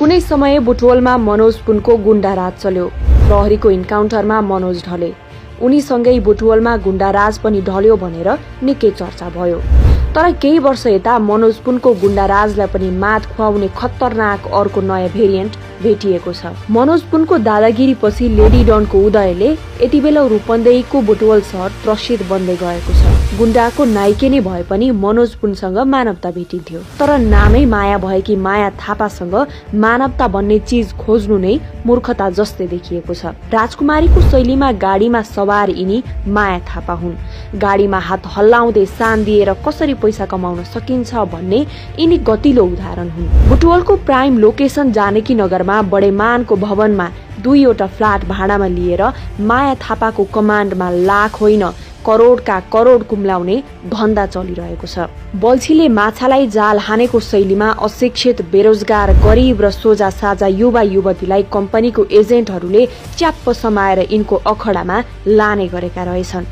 कुनै समय बुटवलमा मनोज पुनको गुण्डाराज चल्यो। प्रहरीको इन्काउन्टरमा मनोज ढले। उनीसँगै बुटवलमा गुण्डाराज पनि ढल्यो भनेर निकै चर्चा भयो। तर केही वर्ष यता मनोज पुनको गुण्डाराजलाई पनि मात खुवाउने खतरनाक अर्को नयाँ भेरिएन्ट भेटिएको छ। मनोज पुनको दादागिरीपछि लेडी डनको उदयले यतिबेला रूपन्देहीको बुटवल सहर त्रसित बन्दै गएको छ। गुण्डाको नाइके नै भए पनि मनोज पुनसँग मानवता भेटिन्थ्यो। तर नामै माया भएकी माया थापासँग मानवता भन्ने चीज खोज्नु नै मूर्खता जस्तै देखिएको छ। राजकुमारीको शैलीमा गाडीमा सवार यिनी माया थापा हुन्। गाडीमा हात हल्लाउँदै सान दिएर कसरी पैसा कमाउन सकिन्छ भन्ने यिनी गतिलो उदाहरण हुन्। बुटवलको प्राइम लोकेसन जानकी नगरमा बडेमानको भवनमा 2वटा फ्ल्याट भाडामा लिएर माया थापाको कमान्डमा लाख होइन करोडका करोड कुम्लाउने धन्दा चलिरहेको छ। बल्छीले माछालाई जाल हानेको शैलीमा अशिक्षित, बेरोजगार, गरिब र सोझा साझा युवा युवतीलाई कम्पनीको एजेन्टहरूले च्याप्प समाएर यिनको अखडामा लाने गरेका रहेछन्।